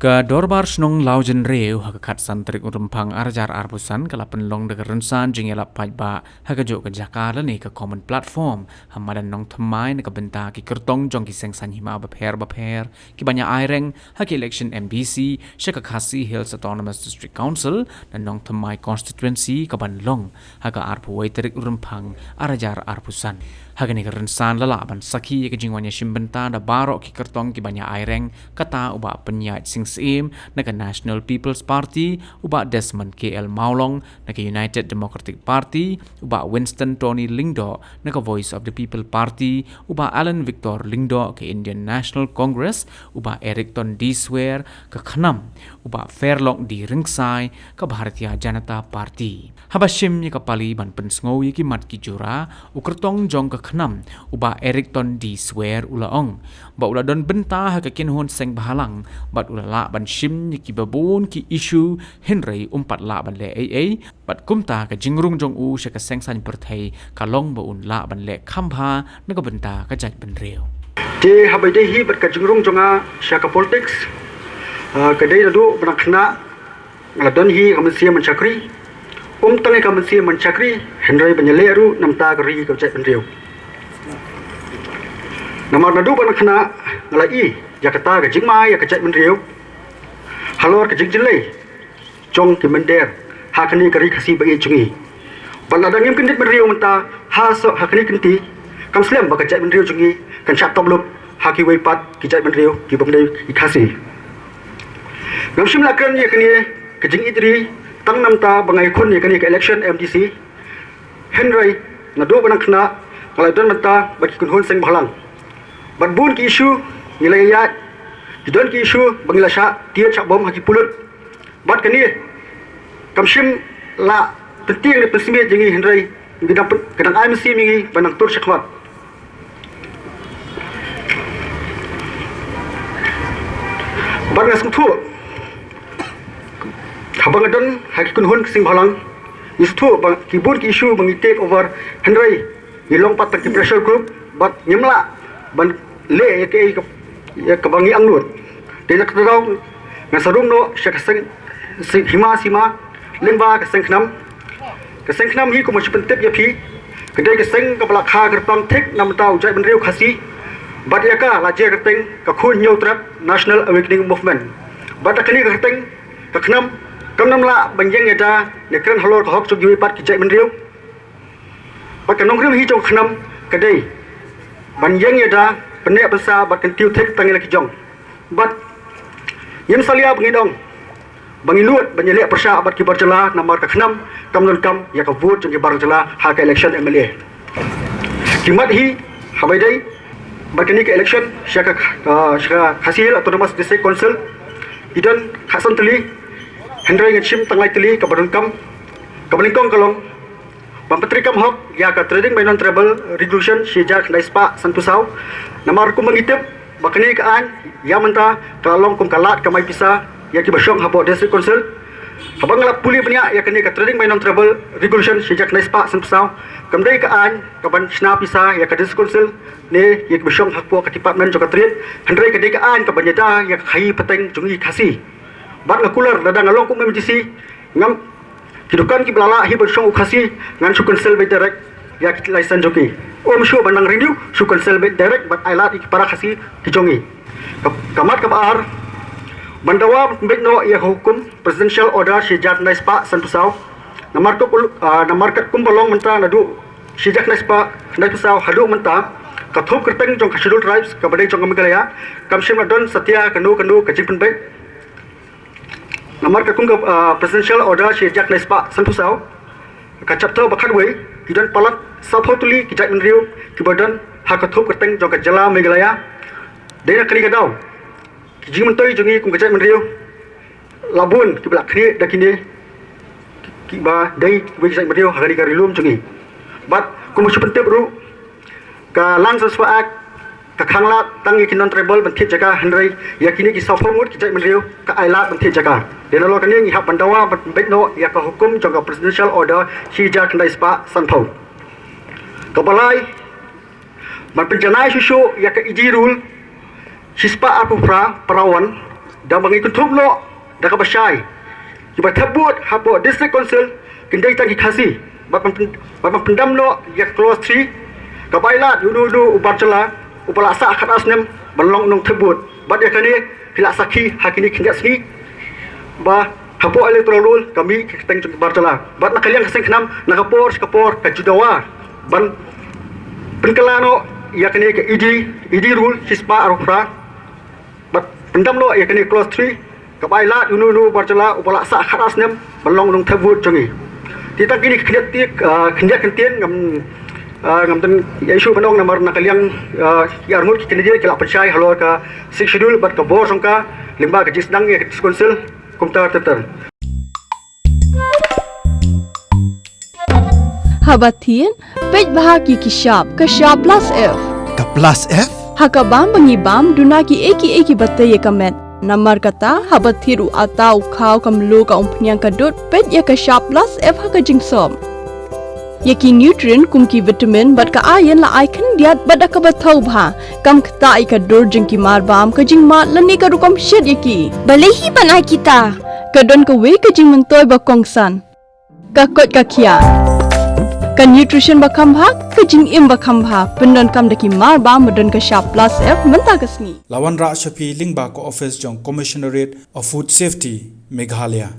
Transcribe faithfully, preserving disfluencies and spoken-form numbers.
Ka Dorbar Shnong Lawjynriew ha ka khatsan tarik u Rymphang arhajar arphew san ka la pynlong da ka rynsan jingïalap paidbah ha kajuh ka jaka lane ka common platform ha madan Nongthymmai na ka bynta ki kyrtong jong ki seng saiñ hima bapher bapher kiban ïa aireng ha ki election M D C sha ka Khasi Hills Autonomous District Council na Nongthymmai Constituency kaban long ha ka arphew wei tarik u Rymphang arhajar arphew san. Ha kane ka rynsan la lah ban sakhi ïa ka jingwan ïashim bynta da baroh ki kyrtong kiban ïa aireng, kata u Bah Pynïaid Sing Syiem na ka National People's Party, u Bah Desmond K L Mawlong na ka United Democratic Party, u Bah Winston Tony Lyngdoh na ka Voice of the People Party, u Bah Alan Victor Lyngdoh ka Indian National Congress, u Bah Erickton D Swer ka KHNAM, u Bah Fairlok D Rynksai ka Bharatiya Janata Party. Haba shim ïa ka pali ban pynsngew ïa ki mat ki jura, u kyrtong jong ka KHNAM, u Bah Erickton D Swer u la ong ba u la don bynta ha ka kynhun seng bhalang bad u la lah ban shim ïa kiba bun ki issue, hynrei um pat lah ban leh ei ei. Bad kumta ka jingrung jong u sha ka seng saiñ pyrthei ka long ba un lah ban leh kham bha na ka bynta ka jaitbynriew. Te haba ïadei hi bad ka jingrung jong nga sha ka politics, ah, ka dei naduh ba nga khynnah nga la don hi ka mynsiem ban shakri. Um tang ïa ka mynsiem ban shakri, hynrei ban ïaleh ruh namar ka ri ka jaitbynriew. Namar naduh ba nga khynnah nga la i ïa kata ka jingma ïa ka jaitbynriew halor ka jingjyllei jong ki mynder ha kane ka ri Khasi ba ïeit jong ngi. Bad lada ngim kyndit bynriew mynta ha so, ha kane ka kynti, kam slem ba ka jaitbynriew jong ngi kan shah toplup ha kiwei pat ki jaitbynriew kibym dei ki Khasi. Ngam shym la kren ïa kane ka jingïeit ri tang namar ba nga ïakhun ïa kane ka election M D C. Hynrei naduh ba nga khynnah nga la don bynta bad ki kynhun seng bhalang. Bad bun ki issue ngi la ïaid, ki don ki issue ba ngi la shah tied shah bom ha ki pulit. Bad kane kam shym la pyntieng ne pynsmit ïa ngi, hynrei ngi dang pyn-, ka dang ai mynsiem ïa ngi ban nang tur shakhmat. Bad nga sngewthuh haba nga don ha ki kynhun seng bhalang, ngi sngewthuh ba ki bun ki issue ba ngi take over, hynrei ngi long pat tang ki pressure group bad ngim lah ban leh ïa kaei ka, ïa kaba ngi angnud. Te na kata ka daw ngan sa rung noh sha ka seng, seng hima sima lyngba ka seng KHNAM. Ka seng KHNAM hi kumba shu pyntip ïa phi, ka dei ka seng kaba la kha kyrpang thik namar u jaitbynriew Khasi. Bad ïa ka la jia kyrteng ka Khun Hynñiewtrep National Awakening Movement. Bad da kane ka kyrteng ka KHNAM kam nang lah ban ïeng ïada ne kren halor ka hok jong kiwei pat ki jaitbynriew. Bad ka nongrim hi jong ka KHNAM ka dei ban ïeng ïada, pynneh pynsah bad kyntiew thik tang ïa la ki jong. Bad ngim salia ba ngin ong ba ngi nud ban ïaleh pyrshah bad ki bar jylla namar ka KHNAM kam donkam ïa ka vote jong ki bar jylla ha ka election M L A. Ki mat hi haba ïadei bad kane ka election sha ka, ah, sha ka Khasi Hills Autonomous District Council, ki don khatsan tylli, hynrei ngan shim tang lai tylli kaba donkam. Kaba nyngkong ka long ban pyntreikam hok ïa ka Trading by Non-Tribal Resolution shi hajar khyndai spah sanphew saw. Namar kumba ngi tip ba kane ka aiñ ïa mynta ka la long kum ka lad kamai pisa ïa kiba shong hapoh District Council. Haba nga la pule bniah ïa kane ka Trading by Non-Tribal Resolution shi hajar khyndai spah sanphew saw, kam dei ka aiñ kaban shna pisa ïa ka District Council ne ïa kiba shong hapoh ka department jong ka trade, hynrei ka dei ka aiñ kaban ïada ïa ka khaïi pateng jong ngi Khasi. Bad nga kular lada nga long kum M D C, ngam, ki dukan kiba la lah hi ban shong u Khasi ngan shu cancel beit direct ïa ki license jong ki. Um shuh ban nang renew, shu cancel beit direct bad ai lad ïa ki para Khasi ki jong ngi. Ka, ka mat kaba ar, ban dawa ban pynbeit noh ïa ka hukum Presidential Order shi hajar khyndai spah sanphew saw. Namar kat, ah, namar kat kumba long mynta naduh shi hajar khyndai spah khyndai phew saw haduh mynta, ka thup kyrteng jong ka Scheduled Tribes kaba dei jong ka Meghalaya kam shym la don satia kano kano ka jingpynbeit. Namar katkum ka, ah, Presidential Order shi hajar khyndai spah sanphew saw, ka chapter ba khatwei, ki don palat sawphew tylli ki jaitbynriew kiba don ha ka thup kyrteng jong ka jylla Meghalaya. Dei na kane ka daw ki jingmyntoi jong ngi kum ka jaitbynriew la bun kiba la khnieh da kine kiba dei kiwei ki jaitbynriew ha kane ka ri lum jong ngi. Bad kumba shu pyntip ruh, ka Land Transfer Act ka khang lad tang ïa ki non-tribal ban thied jaka, hynrei ïa kine ki sawphew ngut ki jaitbynriew ka ai lad ban thied jaka. Dei na la kane ngi hap ban dawa ban pynbeit noh ïa ka hukum jong ka Presidential Order shi hajar khyndai spah sanphew. Kaba lai, ban pynjanai shuh shuh ïa ka E D Rule shi spah arphew phra, para wan, Da ba ngi kynthup noh da kaba shai, kiba thep vote hapoh District Council kin dei tang ki Khasi. Bad ban pyn-, bad ban pyndam noh ïa ka clause three, kaba ai lad ïa uno uno u bar jylla uba la sah khatar snem ban long u nongthep vote. Bad ïa kane phi la sakhi ha kine khyndiat sngi ba hapoh electoral roll ka mih ka kyrteng jong ki bar jylla. Bad na ka liang ka seng khnam, na ka por sha ka por ka ju dawa ban pynkylla noh ïa kane ka E D, E D rule shispah arphew phra. Bad pyndam noh ïa kane clause three, kaba ai lad ïa uno uno u bar jylla uba la sah khatar snem ban long u nongthep vote jong ngi. Te tang kine ki khyndiat, ah, khyndiat kyntien ngam, ah, ngam don ïa issue ban ong namar na ka liang, ah, ki arngut ki candidate ki la pynshai halor ka Sixth Schedule bad ka bor jong ka lyngba ka jingsdang ïa ka District Council kumta ter ter. Haba thied, peit bha ïa ki shap, ka shap plus F. Ka plus F? Ha ka bam ba ngi bam, duna kiei kiei kiba tei ïa ka met. Namar kata, haba thied u atta, u khaw, ka mluh, ka umphniang, ka dud, peit ïa ka shap plus F ha ka jingsop. Ïa ki nutrient kum ki vitamin bad ka iron la ai khyndiat bad da kaba thaw bha. Kam ktah ïa ka dur jong ki marbam, ka jingmad lane ka rukom shet ïa ki. Balei hi ban ai kita? Ka don kawei ka jingmyntoi ba kongsan. Ka koit ka khiah. Ka nutrition ba kham bha, ka jingim ba kham bha. Pyndonkam da ki marbam ba don ka shap plus F mynta ka sngi. La wanrah sha phi lyngba ka office jong Commissionerate of Food Safety, Meghalaya.